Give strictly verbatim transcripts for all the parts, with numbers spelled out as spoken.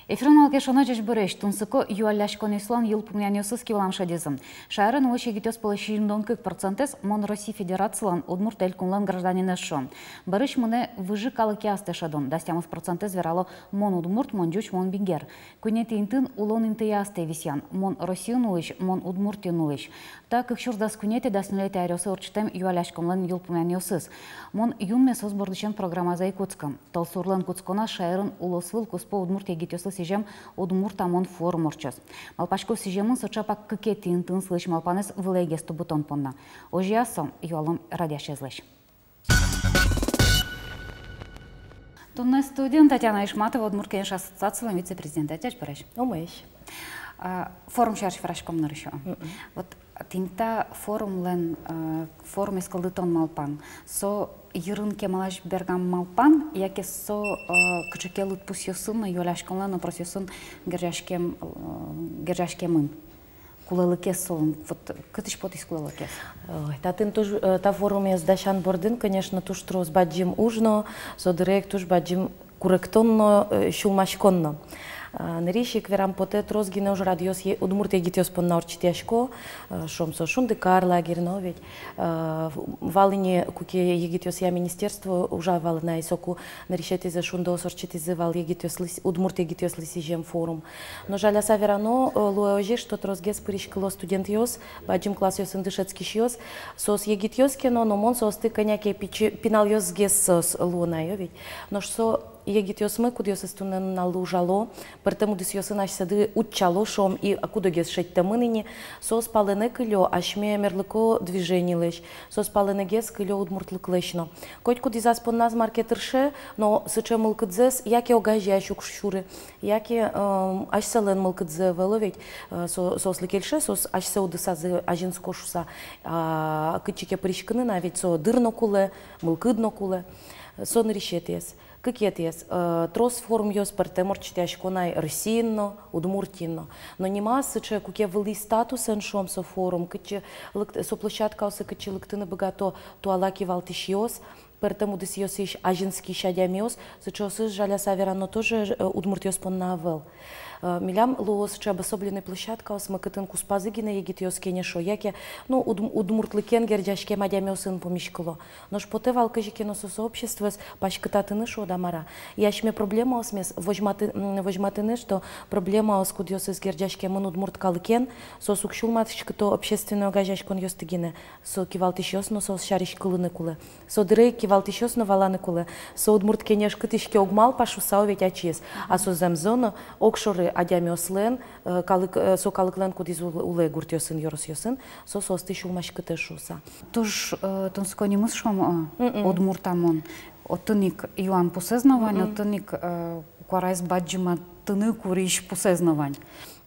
Эфирын «Малы ке шуоно». Ӟечбуресь! Тунсыко юалляськонъёслэн йылпумъянъёсыз кивалтӥзы. Шаерын улӥсь егитъёс пӧлысь сизьымдон кык процентэз мон Россия Федерацилэн, Удмурт Элькунлэн гражданинэз шуо. Бӧрысь мынэ выжы калыкъя астэ шӧдон. Дас тямыс процентэз верало: мон удмурт, мон ӟуч, мон бигер. Куинетӥ интыын улон интыяз астэ висъян: мон Россиын улӥсь, мон Удмуртиын улӥсь. Та кык сюрс дас куинетӥ-дас ньылетӥ аръёсы ортчытэм юалляськонлэн йылпумъянъёсыз. «Мон юнме соос бордысен» программазэ ик кутском. Толсурлэн кутсконаз шаерын улосвыл куспо удмурт егитъёслы сӥзем «Удмурт-а мон» форум ортчоз. Малпасько, сӥземын со чапак кыкетӥ интыын сылӥсь малпанэз вылэгес тубытон понна. Озьы-а со, юалом радъясезлэсь. Туннэ студиын Татьяна Ишматова, Удмурт Кенеш ассоциацилэн вице-президентэ. Ӟечбуресь! Умоесь. А, форум сярысь вераськом нырысь. Мгм. Вот тӥни та форумлэн, а, форумез кылдытон малпан, со йырын кемалась бергам малпан, яке со, а, кыӵе ке лыдпусъёсын но, юалляськонлэн опросъёсын герӟаськем, а, герӟаськемын? Кулэлыкез солэн, вот кытысь потӥз кулэлыкез? Ой, татын туж, э, та форумез дасян бордын, конечно, туж трос бадӟым уж но, со дыре ик туж бадӟым куректон но, э, сюлмаськон но. Э, нырысь ик верам потэ, трос гинэ ужрадъёс е-, удмурт егитъёс понна ортчытъясько, э, шуом, со «Шундыкар» лагерь но ведь. Э, в-, вал ини, куке егитъёсъя министерство ужа вал на, и соку нырысетӥзэ «Шундыос» ортчытӥзы вал егитъёслы с-, удмурт егитъёслы сӥзем форум. Но жаляса верано, э, луэ озьы, что тросгес пыриськыло студентъёс, бадӟым классъёсын дышетскисьёс, соос егитъёс ке но, но мон соосты кӧня ке пичи, пиналъёсгес соос луо на, ё ведь. Нош со егитъёсмы, кудъёсыз туннэ нуналлы ужало, пӧртэм удысъёсын асьсэды утчало, шуом, и кудогез шедьтэмын ини, соос палэнэ кылё асьме мерлыко движенилэсь, соос палэнэгес кылё удмуртлыклэсь но. Котькудӥзаз понназ мар ке тырше, но сыӵе мылкыдзэс яке огазеясь уг сюры, яке, эм, асьсэлэн мылкыдзы ӧвӧл, ведь, э, со-, соослы кельше, соос асьсэ удысазы азинско шуса, а, кытчы ке пыриськыны на, ведь со дыр но кулэ, мылкыд но кулэ. Со нырысетӥез. Кыкетӥез, э, трос форумъёс пӧртэм ортчытъясько на Россиын но, Удмуртиын но. Но нимаз сыӵе, куке вылӥ статусэн, шуом, со форум, кытчы лыкт-, со площадкаосы, кытчы лыктыны быгато туала кивалтӥсьёс, пӧртэм удысъёсысь азинскись адямиос, сыӵеосыз, жаляса верано, тоже, э, удмуртъёс понна ӧвӧл. Э, милям луо сыӵе обособленный площадкаосмы, кытын куспазы гинэ егитъёс кенешо, яке, ну, удм-, удмуртлыкен герӟаськем адямиосын пумиськыло. Нош потэ вал кызьы ке но со сообществоез паськытатыны, шуод-а, мар-а. И асьме проблемаосмес возьматы-, м, возьматыны, что проблемаос, кудъёсыз герӟаськемын удмурт калыкен, соос уг сюлмаськыто общественной огазеяськонъёсты гинэ, со кивалтӥсьёс но соос сярысь кылыны кулэ. Со дыре ик кивалтӥсьёс но валаны кулэ, со «Удмурт Кенеш» кытысь ке уг малпа шуса, ведь, ачиз. А со зэмзэ но огшоры адямиослэн, э, калык, э, со калыклэн, кудӥз ул-, улэ гуртъёсын, ёросъёсын, со соосты сюлмаськытэ шуса. Туж, э, тунсыко нимыз, шуом, э, «Удмурт-а мон». Отын ик юан пусэз но вань, отын ик, э, куараез бадӟыматыны курись пусэз но вань.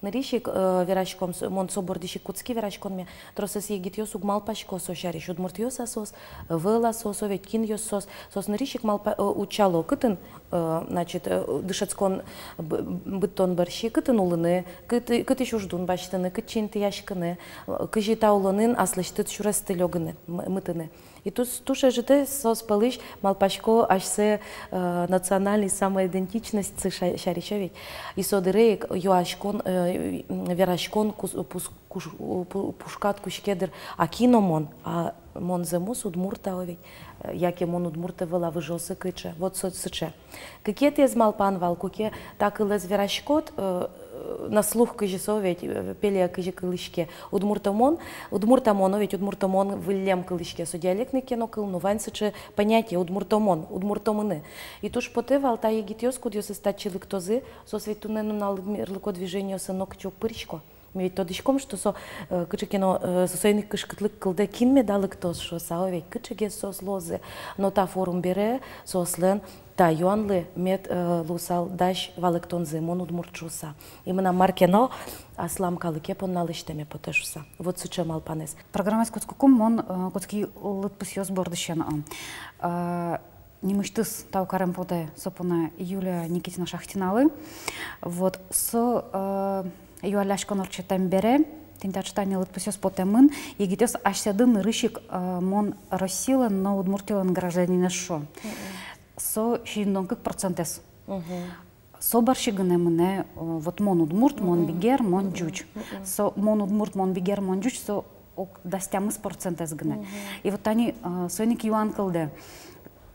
Нырысь ик, э, вераськом, с-, мон со бордысь ик кутски вераськонме, тросэз егитъёс уг малпасько со сярысь, удмуртъёс-а соос, ӧвӧл-а соос, ведь кинъёс соос, соос нырысь ик малпа-, э, утчало, кытын, э, значит, э, дышетскон б-, быдтон бӧрсьы, кытын улыны, кыты-, кытысь уждун басьтыны, кытчы интыяськыны, э, кызьы та улонын аслэсьтыд сюрестӥ лёгыны, м-, мытыны. И туж, туж ӧжыт соос пӧлысь малпасько асьсэ, э, национальной самоидентичностьсы ша-, сярысь ведь. И со дыре ик юаськон, э, м, вераськон кус-, пус-, куш-, пу-, пушкад кутске дыр: а кин о мон, а мон зэмос удмурт-а ведь, э, яке мон удмурт ӧвӧл-а, выжыосы кыӵе. Вот со сыӵе. Кыкетӥез малпан вал, куке та кылэз вераськод, э, на слух кызьы со ведь, э, пеле кызьы кылӥське, «Удмурт-а мон», «Удмурт-а мон» ведь, «Удмурт-а мон» выллем кылӥське, со диалектный ке но кыл, но вань сыӵе понятие «удмурт-а мон», удмуртомыны. И туж потэ вал, та егитъёс, кудъёсыз татчы лыктозы, соос ведь туннэ нуналлы мерлыко движениосы нокытчы уг пырисько. Ми ведь тодӥськом, что со, э, кыӵе ке но, э, со-, соин ик кышкытлык кылдэ, кин меда лыктоз шуса, ведь кыӵегес соос луозы. Но та форум бере соослэн та юанлы мед, э, луысал дась валэктонзы: мон удмурт шуса. И мынам мар ке но аслам калыке понна лэсьтэме потэ шуса. Вот сыӵе малпанэз. Программаез кутскыкум мон, э, кутски лыдпусъёс бордысен, э, э, нимысьтыз тау карем потэ со понна Юлия Никитина-Шахтиналы. Вот со, э, юалляськон ортчытэм бере, тӥни таӵе тани лыдпусъёс потэмын: егитъёс асьсэды нырысь ик, э, мон Россилэн но Удмуртилэн гражданинэз шуо. Со сизьымдон кык процентэз. Со бӧрсьы гинэ мынэ, э, вот мон удмурт, мон бигер, мон ӟуч. Со мон удмурт, мон бигер, мон ӟуч, со ог дас тямыс процентэз гинэ. И вот тани, э, соин ик юан кылдэ.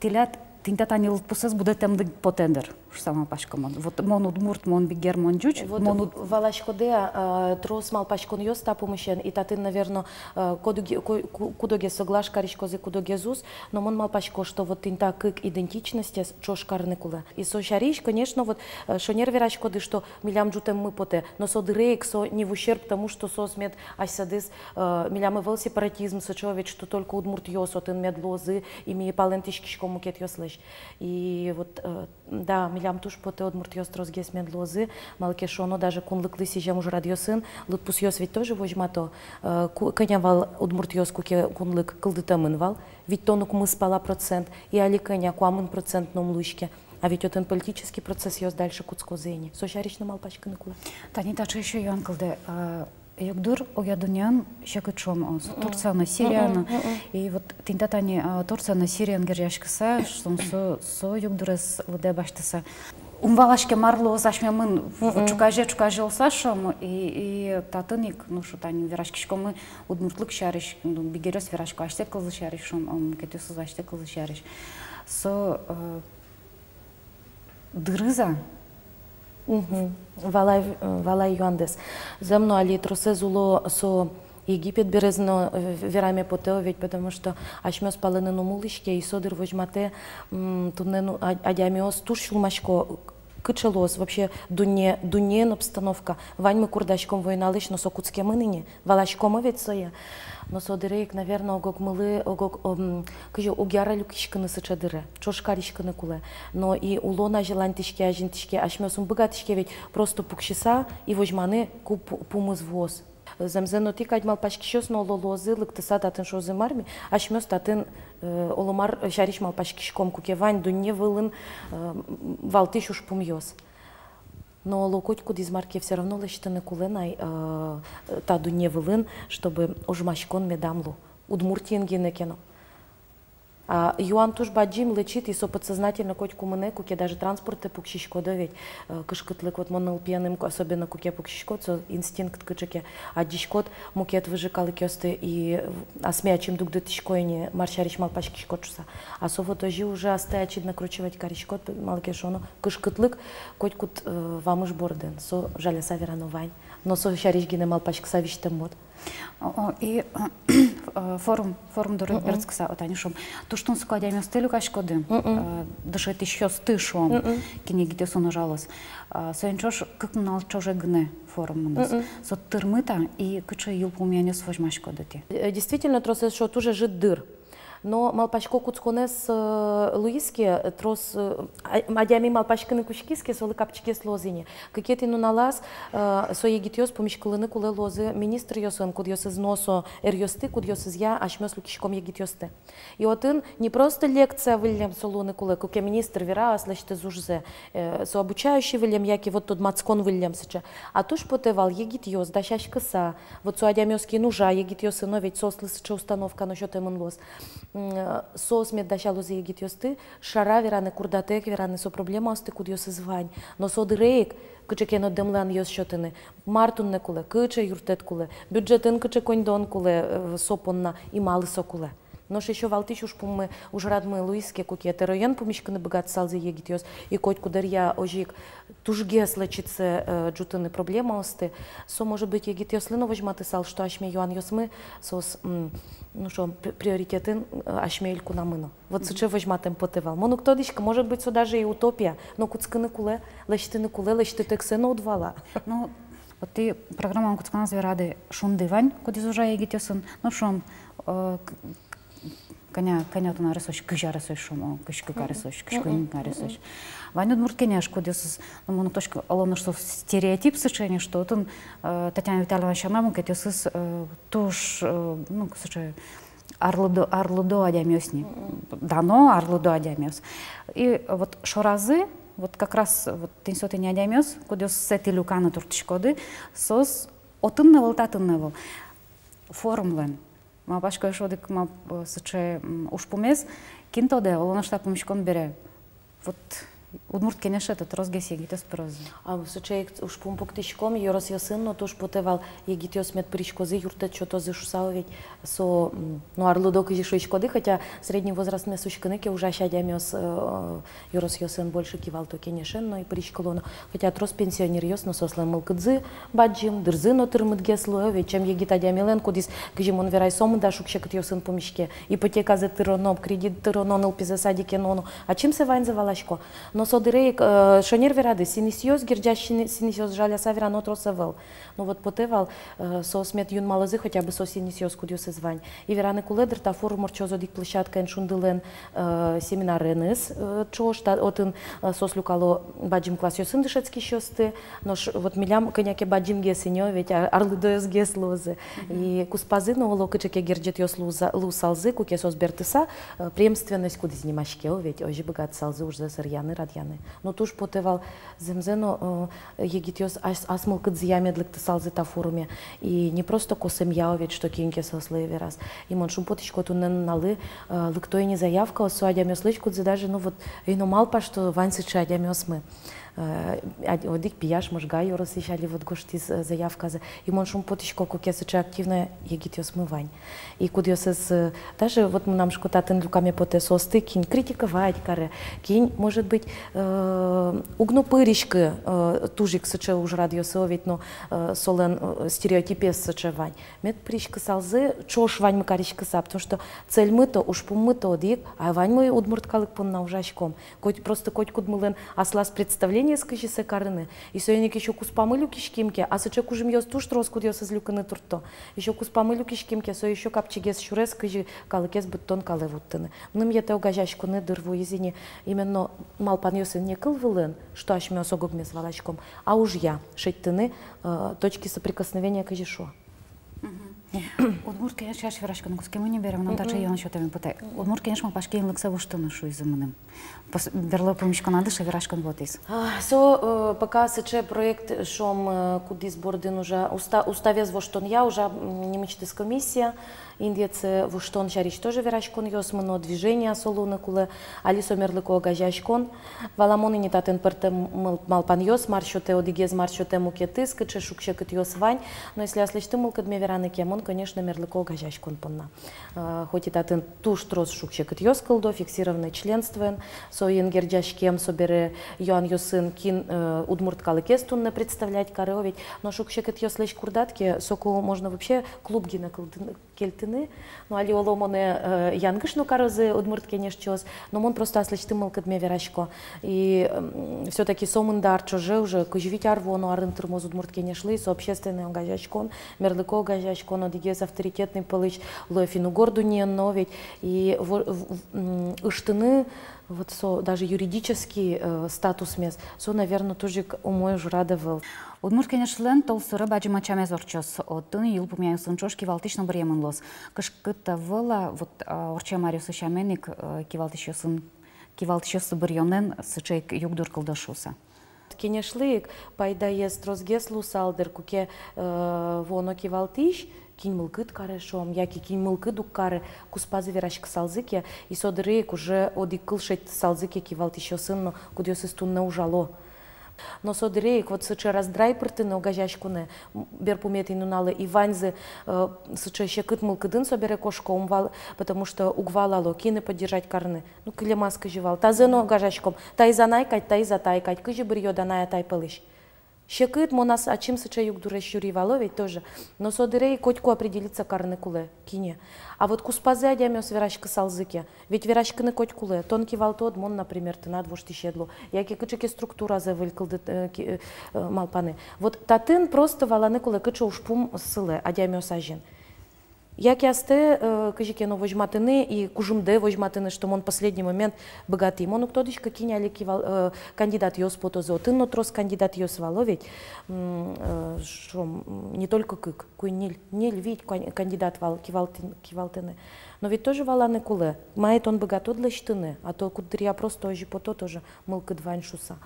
Тӥляд, тӥнь та тани лыдпусэз будэтэмды потэ дыр, шуса малпасько мон. Вот мон удмурт, мон бигер, мон ӟуч, вот мон уд- валаськоды-а, э, трос малпаськонъёс та пумысен, и татын, наверно, э, кудоге-, ку-, ку-, кудогез соглаш кариськозы, кудогез уз, но мон малпасько, что вот тӥнь та кык идентичностез ӵош карыны кулэ. И со сярысь, конечно, вот, э, шонер вераськоды, что милям ӝутэммы потэ, но со дыре ик со не в ущерб тому, что соос мед асьсэдыз, э, милям ӧвӧл сепаратизм сыӵе ведь, что только удмуртъёс отын мед луозы, и ми палэнтӥськиськом мукетъёслэсь. И вот, э, да, милям туж потэ удмуртъёс тросгес мед луозы, малы ке шуоно даже кунлыклы сӥзем ужрадъёсын лыдпусъёс ведь тоже возьмато, э, ку-, кӧня вал удмуртъёс, куке кунлык кылдытэмын вал, витьтон укмыс пала процент, и али кӧня, куамын процент но ум луиське. А ведь отын политический процессъёс дальше кутскозы ини. Со сярысь но малпаськыны кулэ. Тани таӵе ещё юан кылдэ, а, югдур огъя дуннеын секыт, шуом, о, с-, Турция но, Сирия но. И вот тӥнь та тани, а, Турция но Сириен герӟаськыса, шуом, со, со югдурез лыдэ басьтыса. Ум валаське, мар луоз асьмемын, вот ӵуказе, ӵуказе луыса, шуом, и, и татын ик, ну, шуом, тани вераськиськомы удмуртлык сярысь, ну, бигеръёс верасько асьсэ кылзы сярысь, шуом, м, мукетъёсыз асьсэ кылзы сярысь. Со, э, дырыз-а? Мгм. Валай, э, валай юандэс. Зэм но, али тросэз уло со Египет берез но, э, вераме потэ ведь, потому что асьмеос палэнын ум улӥське, и со дыр возьматэ, м, туннэ, ну, а-, адямиос туж сюлмасько, кыӵе луоз вообще дунне, дуннеын обстановка. Ваньмы курдаськом войналэсь, но со кутскемын ини, валаськомы ведь сое. Но со дыре ик, наверно, ог-огмылы, ог-ог, м, кызьы, уг яра люкиськыны сыӵе дыре, ӵош кариськыны кулэ. Но и улон азьланьтӥське, азинтӥське, асьмеос ум быгатӥське ведь просто пуксьыса и возьманы, ку пу-, пумыз вуоз. Зэмзэ но, тӥ кадь малпаськисьёс но оло луозы, лыктыса татын шуозы: мар ми, асьмеос татын, э, оло мар сярысь малпаськиськом, куке вань дунне вылын, э, м, валтӥсь ужпумъёс. Но оло котькудӥз мар ке всё равно лэсьтыны кулэ на, э, та дунне вылын, чтобы ожмаськон медам лу. Удмуртиын гинэ ке но. А, юан туж бадӟым, лэчыт, и со подсознательно котьку мынэ, куке даже транспортэ пуксиськоды ведь, э, кышкытлык, вот мон нылпиеным, ку-, особенно куке пуксиськод, со инстинкт кыӵе ке, адӟиськод мукет выжы калыкъёсты, и, э, асме ачим дугдытӥсько ини, мар сярысь малпаськиськод шуса. А со вот озьы уже астэ ачид накручивать кариськод, малы ке шуоно, кышкытлык котькуд, э, вамыш бордын, со, жаляса верано, вань. Но со сярысь гинэ малпаськыса визьтэммод. О, о, и, э, форум, форум доры берытскыса, о, тани шуом, туж тунсыко адямиосты люкаськоды, э, дышетӥсьёсты, шуом, кинэ егитъёсын ужалоз. А, соин ӵош кык нунал ӵоже гинэ форум мыноз. Со тырмыт-а, и кыӵе йылпумъянъёс возьмаськоды тӥ? Э, действительно, тросэз, шуо, туж ӧжыт дыр. Но малпасько, кутсконэз, э, луиз ке, трос, э, а-, адями малпаськыны кутскиз ке, солы капчигес луоз ини. Кыкетӥ нуналаз, э, со егитъёс пумиськылыны кулэ луозы министръёсын, кудъёсыз нуо со ӧръёсты, кудъёсызъя асьмеос люкиськом егитъёсты. И отын не просто лекция выллем со луыны кулэ, куке министр вера аслэсьтыз ужзэ, э, со обучающий выллем яке вот тодматскон выллем сыӵе. А туж потэ вал егитъёс дасяськыса, вот со адямиос, кин ужа егитъёсын, но ведь соослы сыӵе установка но сётэмын луоз. М, э, соос мед дасялозы егитъёсты шара вераны, курдатэк вераны со проблемаосты, кудъёсыз вань. Но со дыре ик кыӵе ке но дэмланъёс сётыны. Мар туннэ кулэ, кыӵе юрттэт кулэ, бюджетын кыӵе коньдон кулэ, э, со понна, и малы со кулэ. Нош ещё валтӥсь ужпуммы, ужрадмы луиз ке, куке тӧроен пумиськыны быгатысалзы егитъёс, и котькуддыръя озьы ик тужгес лэчытсэ, э, ӝутыны проблемаосты, со, может быть, егитъёслы но возьматысал, что асьме юанъёсмы, соос, м, ну, шуом, пр-, приоритетын, э, асьме элькунамы но. Вот сыӵе возьматэм потэ вал. Мон уг тодӥськы, может быть, со даже и утопия, но кутскыны кулэ, лэсьтыны кулэ, лэсьтытэксэ но уд вала. Ну, вот тӥ программамы кутсконаз верады, «Шунды» вань, кудӥз ужа егитъёсын, ну, шуом, э, к-, к-, кӧня, кӧня тон аресозь, кызь аресозь, шуом, о, кызь кык аресозь, кызь куинь аресозь. Вань «Удмурт кенеш», кудъёсыз, ну, мон уг тодӥськы, оло нош со стереотип сыӵе ни, что отын, э, Татьяна Витальевна сяна мукетъёсыз, э, туж, э, ну, сыӵе арлыдо, арлыдо адямиос ни, дано арлыдо адямиос. И вот шоразы, вот как раз вот тӥнь со тӥни адямиос, кудъёссэ тӥ люканы турттӥськоды, соос отын но ӧвӧл, татын но ӧвӧл. Форумлэн, малпасько, эшшо одӥг ма-, э, сыӵе, м, ужпумез, кин тодэ, оло нош та пумиськон бере. Вот Удмурт Кенеше-то тросгес егитъёс пырозы. А сыӵе ик ужпум пуктӥськом, ёросъёсын но туж потэ вал, егитъёс мед пыриськозы, юрттэт сётозы шуса ведь. Со, м, ну, арлыдо, кызьы шуиськоды, хотя средний возрастмес учкыны ке, ужась адямиос, э, ёросъёсын больше кивалто Кенешен но и пыриськыло но. Хотя трос пенсионеръёс но, соослэн мылкыдзы бадӟым, дырзы но тырмытгес луэ ведь, чем егит адямилэн, кудӥз, кызьы мон верай, сомында шуг-секытъёсын пумиське. Ипотеказэ тыроно, кредит тыроно, нылпизэ садике нуоно. Ачим сое ваньзэ валасько. Но со дыре ик, э, шонер верады, синъёс, герӟась син-, синъёс жаляса верано трос ӧвӧл. Ну вот потэ вал, э, соос мед юнмалозы хотя бы со синъёс, кудъёсыз вань. И вераны кулэ, дыр, та форум ортчоз одӥг площадкаын Шундылэн, э, семинареныз, э, ӵош та, отын, э, соос люкало бадӟым классъёсын дышетскисьёсты. Нош вот милям кӧня ке бадӟымгес ини, о ведь, ар-, арлыдоосгес луозы. И куспазы но, оло, кыӵе ке герӟетъёс луса-, луысалзы, куке соос бертыса, э, преемственность кудӥз нимаське, о ведь, озьы быгатысалзы ужзэс ыръяны, радъяны. Но туж потэ вал, зэмзэ но, э, егитъёс ас-, ас мылкыдзыя мед лыктысалзы та форуме. И не просто косэмъя, о ведь, что кин ке соослы вераз. И мон шумпотӥсько, туннэ нуналлы, э, лыкто ини заявкаос со адямиослэсь, кудзы даже, ну вот, ӧй но малпа, что вань сыӵе адямиосмы. Э, ад-, одӥг пияш Можга ёросысь али вот гожтӥз, э, заявказэ. И мон шумпотӥсько, куке сыӵе активной егитъёсмы вань. И кудъёсыз, э, даже вот мынам, шуисько, татын люкаме потэ, соосты кин критиковать каре, кин, может быть, э, уг но пыриськы, э, туж ик сыӵе ужрадъёсы, о ведь, но, э, солэн, э, стереотипез сыӵе вань. Мед пыриськысалзы, ӵош ваньмы кариськыса, потому что цельмы-то, ужпуммы-то одӥг, а ваньмы удмурт калык понна ужаськом. Коть, просто котькудмылэн аслаз представлениез, кызьы сое карыны. И соин ик ещё куспамы люкиським ке, а сыӵе кужымъёс туж трос, кудъёсыз люкыны туртто. Ещё куспамы люкиським ке, со ещё капчигес сюрес, кызьы калыкез быдтон калэ вуттыны. Мыным йӧтэ, огазеяськоны, дыр, вуиз ини именно малпанъёсын, не кыл вылын, что асьмеос ог-огмес валаськом, а ужъя шедьтыны, э, точки соприкосновения, кызьы шуо. Мгм. Удмурт Кенеш сярысь вераськон кутскимы ни бере, мынам таӵе юан сётэме потэ. Удмурт Кенеш малпаське инлыксэ воштыны, шуизы мыным. Пос-, берло пумиськонады сыӵе вераськон потӥз. А, со, э, пока сыӵе проект, шуом, э, кудӥз бордын ужа, уста-, уставез воштонъя ужа, м, нимысьтыз комиссия. Индыетсэ воштон сярысь тоже вераськонъёс мыно, движение со луыны кулэ, али со мерлыко огазеяськон. Валамон ини, татын пӧртэм мал-, малпанъёс, мар сётэ одӥгез, мар сётэ мукетыз, кыӵе шуг-секытъёс вань. Но если аслэсьтым мылкыдме вераны ке, мон, конечно, мерлыко огазеяськон понна. Э, хоть и татын туж трос шуг-секытъёс кылдо, фиксированное членствоен, соин герӟаськем, собере юанъёсын, кин, э, удмурт калыкез туннэ представлять каре, о ведь. Но шуг-секытъёслэсь курдад ке, соку можно вообще клуб гинэ кылдын-, кельтыны. Ну, али, оло, монэ, э, янгыш но карозы Удмурт Кенешчиос, но мон просто аслэсьтым мылкыдме верасько. И, м, всё-таки сомында ар ӵоже уже, кызь вить ар вуоно арын тырмоз Удмурт Кенешлы, со общественной огазеяськон, мерлыко огазеяськон, одӥгез авторитетной пӧлысь луэ финн-угор дуннеын но ведь. И во-, в-, в-, м, ыштыны вот со даже юридический, э, статусмес, со, наверно, туж ик умой ужрад ӧвӧл. Удмурт Кенешлэн толсуре бадӟым ӧтчамез ортчоз. Отын йылпумъяосын ӵош кивалтӥсь но быръемын луоз. Кышкыт-а вал-а, вот, а, ортчем аръёсы сямен ик, э, кивалтӥсьёсын, кивалтӥсьёслы быръёнэн сыӵе ик югдур кылдоз шуыса? Кенешлы ик пайдаез тросгес луысал, дыр, куке, э, вуоно кивалтӥсь, кин мылкыд каре, шуом, яке кин мылкыд уг каре, куспазы вераськысалзы ке, и со дыре ик уже одӥг кыл шедьтысалзы ке кивалтӥсьёсын но, кудъёсыз туннэ ужало. Но со дыре ик вот сыӵе раздрай пыртыны, огазеяськыны, м, берпуметӥ нуналэ, и ваньзы, э, сыӵе секыт мылкыдын собере кошко, ум вал-, потому что уг валало, кинэ поддержать карыны. Ну, кылемаз кызьы вал. Тазэ но огазеяськом. Таиз анай кадь, таиз атай кадь, кызьы быръёд анай-атай пӧлысь? Секыт, мон ас-, ачим сыӵе югдуре сюри вал, о ведь, тоже. Но со дыре ик котьку определиться карыны кулэ, кинэ. А вот куспазы адямиос вераськысалзы ке, ведь вераськыны котьку кулэ, тон кивалтод, мон, например, тынад воштӥсед луо. Яке кыӵе ке структуразэ выль кылдыт-, э, ки-, э, э, малпаны. Вот татын просто валаны кулэ, кыӵе ужпум сылэ адямиос азьын. Яке астэ, э, кызьы ке но возьматыны и кужымдэ возьматыны, что мон последний момент быгатӥ. Мон уг тодӥськы, кин али кивал-, э, кандидатъёс потозы. Отын но трос кандидатъёс вал, о ведь. М, э, шуом, м, не только кык, куинь, ньыль, ньыль, вить кан-, кандидат вал кивалтын-, кивалтыны. Но ведь тоже валаны кулэ. Мае тон быгатод лэсьтыны, а то куддыръя просто озьы пото, тоже мылкыд вань шуыса.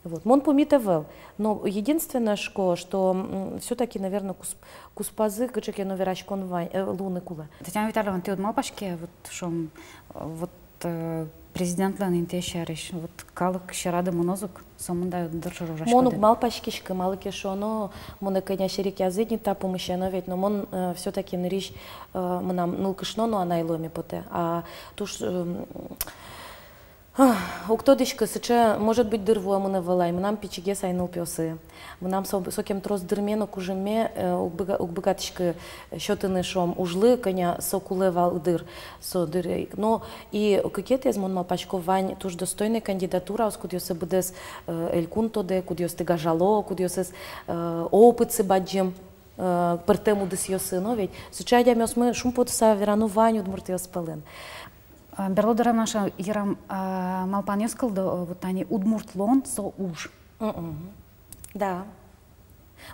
Вот. Мон пумит ӧвӧл. Но единственное, шко, что, м, всё-таки, наверно, кус-, куспазы кыӵе ке но вераськон вань, э, луыны кулэ. Татьяна Витальевна, тӥ уд малпаське, вот, шуом, э, вот, э, президентлэн интыез сярысь. Вот калык сьӧрады мыноз ук, сомында дыр шоры ужаськоды. Мон уг малпаськиськы, малы ке шуоно, монэ кӧня серекъязы ни та пумысен но ведь, но мон, э, всё-таки нырысь, э, мынам нылкышно но анай луэме потэ. А туж, эм, ах, уг тодӥськы, сыӵе, может быть, дыр вуэмын ӧвӧл ай, мынам пичигес ай нылпиосы. Мынам со, сокем трос дырме но кужымме, э, уг быга-, уг быгатӥськы сётыны, шуом, ужлы, кӧня со кулэ вал дыр, со дыр ик. Но и кыкетӥез, мон малпасько, вань туж достойной кандидатураос, кудъёсыз быдэс, э, элькун тодэ, кудъёсты гажало, кудъёсыз, э, опытсы бадӟым, э, пӧртэм удысъёсы но ведь. Сыӵе адямиосмы, шумпотыса верано, вань удмуртъёс пӧлын. А, берло дорам, Маша, йырам, а, малпанъёс кылдо, э, вот тани удмурт луон со уж. Мгм. Да.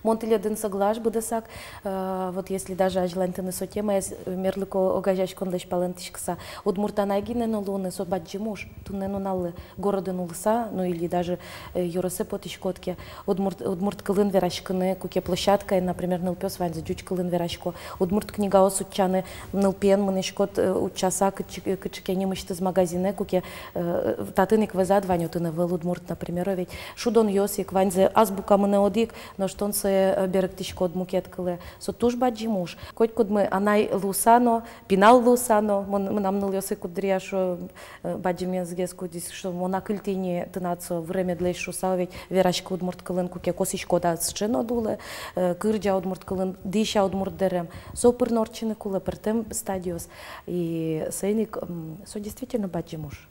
Мон тӥледын соглаш быдэсак, э, вот если даже азьланьтыны со темаез, э, мерлыко огазеяськонлэсь палэнтӥськыса, удмурт анай гинэ но луыны со бадӟым уж туннэ нуналлы. Городын улыса, ну или даже, э, ёросэ потӥськод ке, удмурт, удмурт кылын вераськыны, куке площадкаын, например, нылпиос ваньзы ӟуч кылын верасько, удмурт книгаос утчаны, нылпиен мынӥськод, э, утчаса, кытчы-, кыӵе ке нимысьтыз магазинэ, куке, э, татын ик вӧзад вань, отын ӧвӧл удмурт, например, о ведь. Шудонъёс ик ваньзы азбукамы но одӥг, нош тон сое, э, берыктӥськод мукет кылэ. Со туж бадӟым уж. Котькудмы анай луыса но, пинал луыса но, мон, мынам нылъёсы куддыръя шуо, э, бадӟымезгес кудӥз, что мон акыльтӥ ини тынад со выремедлэсь шуыса, о ведь, вераськы удмурт кылын, куке косӥськод-а, сыӵе но луылэ, э, кырӟа удмурт кылын, дӥся удмурт дэрем. Со пыр но ортчыны кулэ, пӧртэм стадиос. И соин ик, м, со действительно бадӟым уж.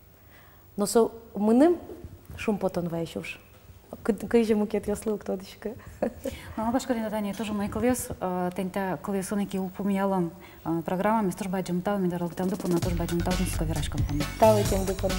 Но со мыным шумпотон вайись уж. Кы-, кызьы мукетъёслы, уг тодӥськы. Ну, малпасько, тӥни тани туж умой кылъёс, э, тӥни та кылъёсын ик йылпумъялом, э, программамес. Туж бадӟым тау, ми доры лыктэмды понна, туж бадӟым тау тунсыко вераськон понна. Тау ӧтемды понна.